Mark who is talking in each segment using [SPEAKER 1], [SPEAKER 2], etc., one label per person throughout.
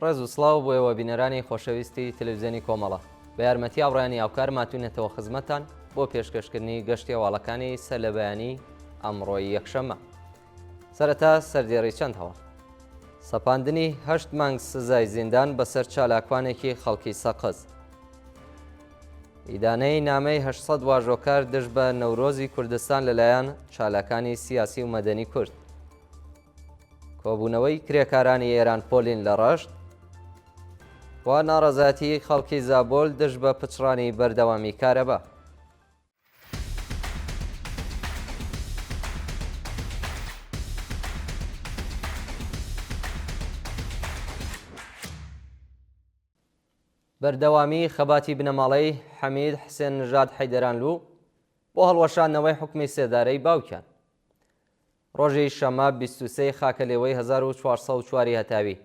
[SPEAKER 1] ڕێز و سڵاو بۆ ئێوە بینەرانی خۆشەویستی تەلەڤزیۆنی کۆمەڵە. بە یارمەتی هاوڕێیانی هاوکار ماتوینەتەوە خزمەتتان بۆ پێشکەشکردنی گەشتی هەواڵەکانی سەرلەبەیانی ئەمڕۆی یەکشەممە. سەرەتا سەردێڕی چەند هەواڵ. سەپاندنی هەشت مانگ سزای زیندان بەسەر چالاکوانێکی خەڵکی سەقز. ئیدانەی نامەی 800 واژۆکار دژ بە نەورۆزی کوردستان لەلایەن چالاکانی سیاسی و مەدەنی کورد. کۆبوونەوەی کرێکارانی ئێران پۆلین لە ڕەشت و ناڕەزایەتیی خەڵکی زابۆل دژ بە پچڕانی بەردەوامی کارەبا. بەردەوامیی خەباتی بنەماڵەی حەمید حسێن نژاد حەیدەرانلوو بۆ هەڵوەشاندنەوەی حوکمی سێدارەی باوکیان. ڕۆژی شەممە 23 ی خاکەلێوەی 1404 ی هەتاوی،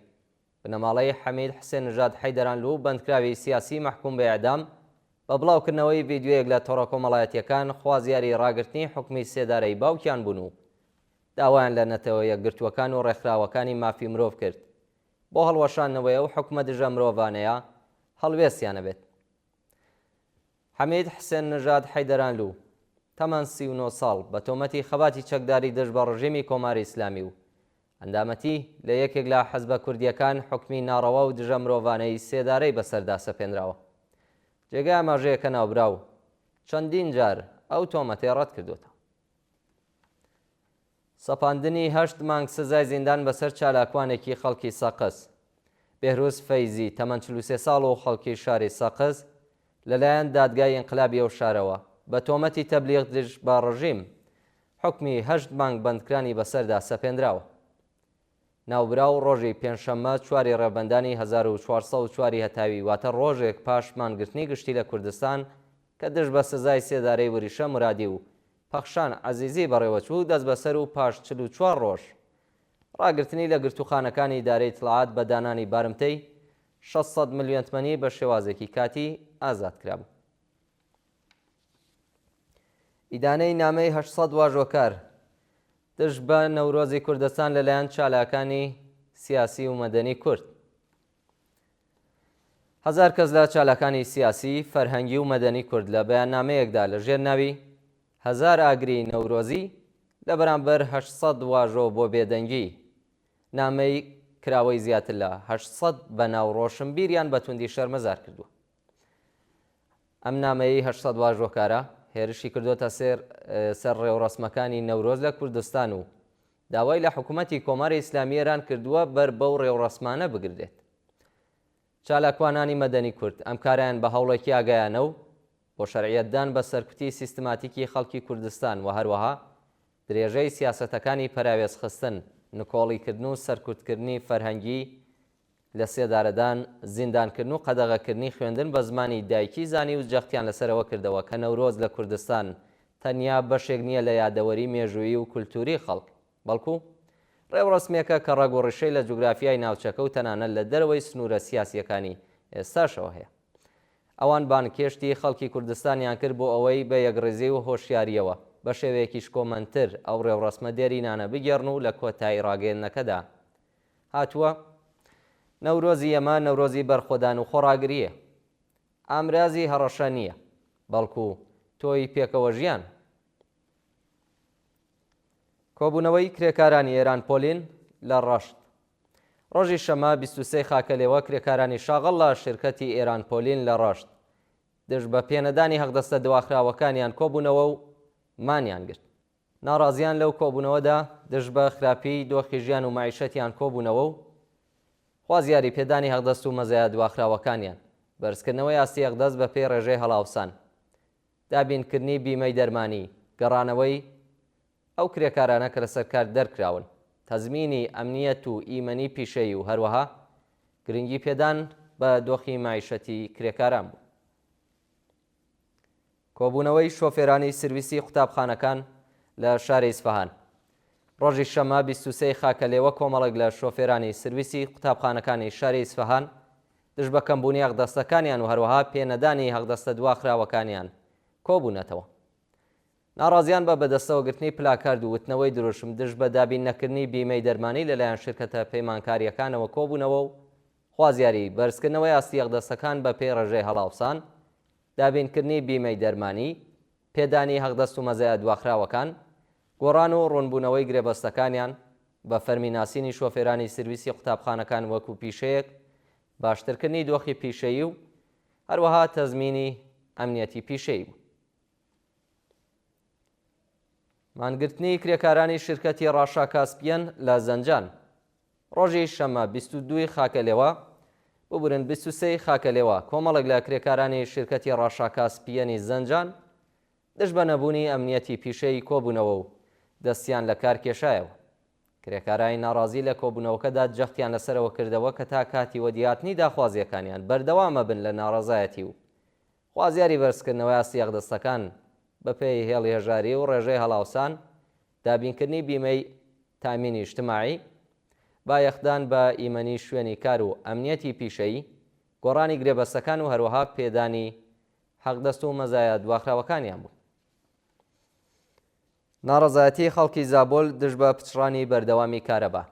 [SPEAKER 1] بنەماڵەی حەمید حسێن نژاد حەیدەرانلوو بەندکراوی سیاسی مەحکووم بە ئێعدام، بە بڵاوکردنەوەی ڤیدیۆیەک لە تۆڕە کۆمەڵایەتییەکان خوازیاری ڕاگرتنی حوکمی سێدارەی باوکیان بوون و داوایان لە نەتەوە یەکگرتووەکان و ڕێکخراوەکانی مافی مرۆڤ کرد بۆ هەڵوەشاندنەوەی ئەو حوکمە دژە مرۆڤانەیە هەڵوێستیان هەبێت. حەمید حسێن نژاد حەیدەرانلوو، تەمەن 39 ساڵ، بە تۆمەتی خەباتی چەکداری دژ بە ڕژێمی کۆماری ئیسلامی و ئەندامەتی لە یەکێک لە حزبە کوردییەکان حوکمی ناڕەوا و دژە مرۆڤانەی سێدارەی بەسەردا سەپێنراوە. جێگای ئاماژەیە کە ناوبراو چەندین جار ئەو تۆمەتەی ڕەتکردۆتەوە. سەپاندنی هەشت مانگ سزای زیندان بەسەر چالاکوانێکی خەڵکی سەقز، بێهروز فەیزی، تەمەن 43 ساڵ و خەڵکی شاری سەقز، لەلایەن دادگای ئینقلابی ئەو شارەوە، بە تۆمەتی تەبلیغ دژ بە ڕژیم، حوکمی هەشت مانگ بەندکرانی بەسەردا سەپێنراوە. ناوبراو ڕۆژی پێنجشەممە چواری ڕێبەندانی 1404 ی هەتاوی واتە ڕۆژێک پاش مانگرتنی گشتی لە کوردستان کە دژ بە سزای سێدارەی وریشە مورادی و پەخشان عەزیزی بەڕێوەچوو دەستبەسەر و پاش 44 ڕۆژ ڕاگرتنی لە گرتووخانەکانی ئیدارەی ئیتڵاعات بە دانانی بارمتەی 600 ملیۆن تمەنی بە شێوازێکی کاتی ئازاد کرابوو. ئیدانەی نامەی 800 واژۆکار دژ بە نەورۆزی کوردستان لەلایەن چالاکانی سیاسی و مەدەنی کورد. هەزار کەس لە چالاکانی سیاسی، فەرهەنگی و مەدەنی کورد لە بەیاننامەیەکدا لە ژێر ناوی هەزار ئاگری نەورۆزی لە بەرامبەر 800 واژۆ بۆ بێدەنگی نامەی کراوەی زیاتر لە 800 بەناو ڕۆشنبیریان بە توندی شەرمەزار کردووە. ئەم نامەیەی 800 واژۆکارە هێرشی کردۆتە سێر سەر ڕێوڕەسمەکانی نەورۆز لە کوردستان و داوای لە حکوومەتی کۆماری ئیسلامی ئێران کردووە بەر بەو ڕێوڕەسمانە بگرێت. چالاکوانانی مەدەنی کورد ئەم کارەیان بە هەوڵێکی ئاگایانە و بۆ شەرعیەتدان بە سەرکوتی سیستماتیکی خەڵکی کوردستان و هەروەها درێژەی سیاسەتەکانی پەراوێزخستن، نکۆڵیکردن و سەرکوتکردنی فەرهەنگی لەسێدارەدان، زیندانکردن و قەدەغەکردنی خوێندن بە زمانی دایکی زانی و جەختیان لەسەر ئەوە کردەوە کە نەورۆز لە کوردستان تەنیا بەشێک نییە لە یادەوەری مێژوویی و کولتووری خەڵک، بەڵکو ڕێوڕەسمێکە کە ڕەگ و ڕیشەی لە جوگرافیای ناوچەکە و تەنانەت لە دەرەوەی سنوورە سیاسییەکانی ئێستاشەوە هەیە. ئەوان بانگهێشتی خەڵکی کوردستانیان کرد بۆ ئەوەی بە یەکڕیزی و هۆشیارییەوە بە شێوەیەکی شکۆمەندتر ئەو ڕێوڕەسمە دێرینانە بگێڕن و لە کۆتایی ڕاگەیەندنەکەدا هاتووە، نەورۆزی ئێمە نەورۆزی بەرخۆدان و خۆڕاگرییە. ئامرازی هەڕەشە نییە، بەڵکو تۆی پێکەوەژیانە. کۆبوونەوەی کرێکارانی ئێران پۆلین لە ڕەشت. ڕۆژی شەممە 23 خاکەلێوە کرێکارانی شاغڵ لە شیرکەتی ئێران پۆلین لە ڕەشت دژ بە پێنەدانی هەقدەستە دواخراوەکانیان کۆبوونەوە و مانیان گرت. ناڕازیان لەو کۆبوونەوەدا دژ بە خراپیی دۆخی ژیان و مەعیشەتیان کۆبوونەوە و خوازیاری پێدانی هەقدەست و مەزایا دواخراوەکانیان، بەرزکردنەوەی ئاستی هەقدەست بەپێی ڕێژەی هەڵاوسان، دابینکردنی بیمەی دەرمانی، گەڕانەوەی ئەو کرێکارانە کە لەسەر کار دەرکراون، تەزمینی ئەمنیەت و ئیمەنی پیشەیی و هەروەها گرنگی پێدان بە دۆخی مەعیشەتی کرێکاران بوو. کۆبوونەوەی شۆفێرانی سرویسی قوتابخانەکان لە شاری ئیسفەهان. ڕۆژی شەممە 23 ی خاکەلێوە کۆمەڵێک لە شۆفێرانی سرویسی قوتابخانەکانی شاری ئیسفەهان دژ بە کەمبوونی هەقدەستەکانیان و هەروەها پێنەدانی هەقدەستە دواخراوەکانیان کۆبوونەتەوە. ناڕازیان بە بەدەستەوەگرتنی پلاکارد و وتنەوەی دروشم دژ بە دابین نەکردنی بیمەی دەرمانی لەلایەن شرکەتە پەیمانکارییەکانەوە کۆبوونەوە و. خوازیاری بەرزکردنەوەی ئاستی حەقدەستەکان بەپێی ڕێژەی هەڵاوسان، دابینکردنی بیمەی دەرمانی، پێدانی حەقدەست و مەزایا دواخراوەکان، گۆڕان و ڕوونبوونەوەی گرێبەستەکانیان، بە فەرمی ناسینی شۆفێرانی سرویسی قوتابخانەکان وەکو پیشەیەک، باشترکردنی دۆخی پیشەیی و هەروەها تەزمینی ئەمنیەتی پیشەیی بوو. مانگرتنی کرێکارانی شیرکەتی ڕاشا کاسپیەن لە زەنجان ڕۆژی شەممە 22 ی خاکەلێوە ببورن 23 ی خاکەلێوە کۆمەڵێک لە کرێکارانی شیرکەتی ڕاشا کاسپیەنی زەنجان دژ بە نەبوونی ئەمنیەتی پیشەیی کۆبوونەوە و دەستیان لە کار کێشایەوە. کرێکارانی ناڕازی لە کۆبوونەوەکەدا جەختیان لەسەرەوە کردەوە کە تا کاتی وەدیهاتنی داخوازییەکانیان بەردەوام ئەبن لە ناڕەزایەتی و خوازیاری بەرزکردنەوەی ئاستی حەقدەستەکان بەپێی هێڵی هەژاری و ڕێژەی هەڵاوسان، دابینکردنی بیمەی تامینی ئیجتماعی، بایەخدان بە ئیمەنی شوێنی کار و ئەمنیەتی پیشەیی، گۆڕانی گرێبەستەکان و هەروەها پێدانی حەقدەست و مەزایا دواخراوەکانیان بوو. ناڕەزایەتیی خەڵکی زابۆل دژ بە پچڕانی بەردەوامی کارەبا.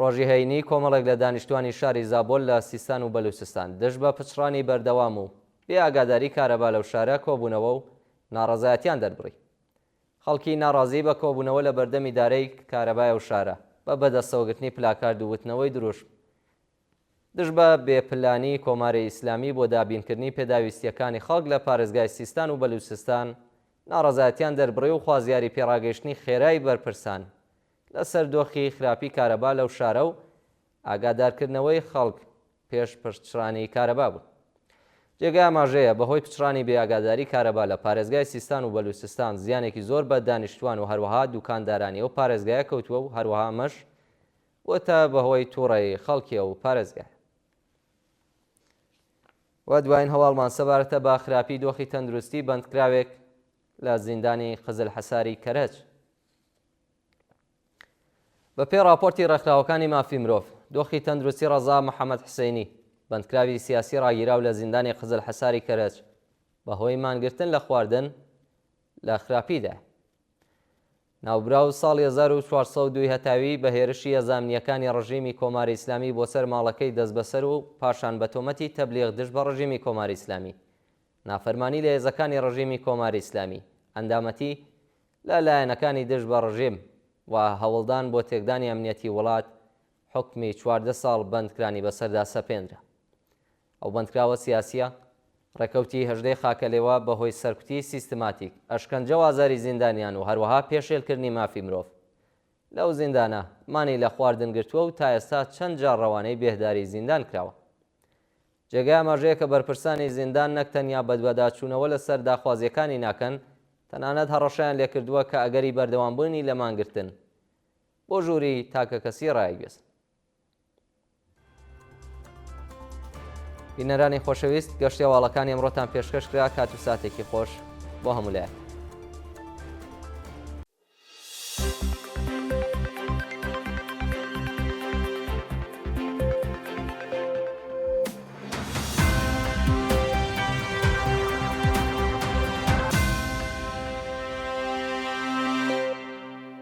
[SPEAKER 1] ڕۆژی هەینی کۆمەڵێک لە دانیشتوانی شاری زابۆل لە سیستان و بەلوچستان دژ بە پچڕانی بەردەوام و بێ ئاگاداری کارەبا لەو شارە کۆبوونەوە و ناڕەزایەتیان دەربڕی. خەڵکی ناڕازی بە کۆبوونەوە لە بەردەم ئیدارەی کارەبای ئەو شارە بە بەدەستەوەگرتنی پلاکارد و وتنەوەی دروشم دژ بە بێ پلانی کۆماری ئیسلامی بۆ دابینکردنی پێداویستییەکانی خەڵک لە پارێزگای سیستان و بەلوچستان ناڕەزایەتیان دەربڕی و خوازیاری پێڕاگەیشتنی خێرای بەرپرسان لە سەر دۆخی خراپی کارەبا لەو شارە و ئاگادارکردنەوەی خەڵک پێش پچڕانی کارەبا بوون. جێگای ئاماژەیە بەهۆی پچڕانی بێ ئاگاداری کارەبا لە پارێزگای سیستان و بەلوچستان زیانێکی زۆر بە دانیشتوان و هەروەها دوکاندارانی ئەو پارێزگایە کەوتووە و هەروەها ئەمەش بۆتە بەهۆی توڕەیی خەڵکی ئەو پارێزگایە. و دوایین هەواڵمان سەبارەتە بە خراپی دۆخی تەندروستی بەندکراوێک لە زیندانی قزلحەساری کەرەج. بەپێی ڕاپۆرتی ڕێکخراوەکانی مافی مرۆڤ، دۆخی تەندروستی ڕەزا محەمەد حسەینی، بەندکراوی سیاسی ڕاگیراو لە زیندانی قزلحەساری کەرەج، بەهۆی مانگرتن لە خواردن لە خراپیدایە. ناوبراو ساڵی 1402 ی هەتاوی بە هێرشی هێزە ئەمنییەکانی ڕژیمی کۆماری ئیسلامی بۆ سەر ماڵەکەی دەستبەسەر و پاشان بە تۆمەتی تەبلیغ دژ بە ڕژیمی کۆماری ئیسلامی، نافەرمانی لە هێزەکانی ڕژیمی کۆماری ئیسلامی، ئەندامەتی لە لایەنەکانی دژ بە ڕژیم و هەوڵدان بۆ تێکدانی ئەمنیەتی وڵات حوکمی 14 ساڵ بەندکرانی بەسەردا سەپێنرا. ئەو بەندکراوە سیاسییە، ڕێکەوتی هەژدەی خاکەلێوە بە هۆی سەرکوتی سیستماتیک، ئەشکەنجە و ئازاری زیندانیان و هەروەها پێشێلکردنی مافی مرۆڤ لەو زیندانە، مانی لە خواردن گرتووە و تا ئێستا چەند جار ڕەوانەی بێهداری زیندان کراوە. جێگای ئاماژەیە کە بەرپرسانی زیندان نەک تەنیا بەدواداچوونەوە لەسەر داخوازییەکانی ناکەن، تەنانەت هەڕەشەیان لێکردووە کە ئەگەری بەردەوامبوونی لە مانگرتن بۆ ژووری تاکەکەسی ڕایگوێزن. بینەرانی خۆشەویست گەشتی هەواڵەکانی ئەمڕۆتان پێشکەش کرا کات و ساتێکی خۆش بۆ هەموو لایەک.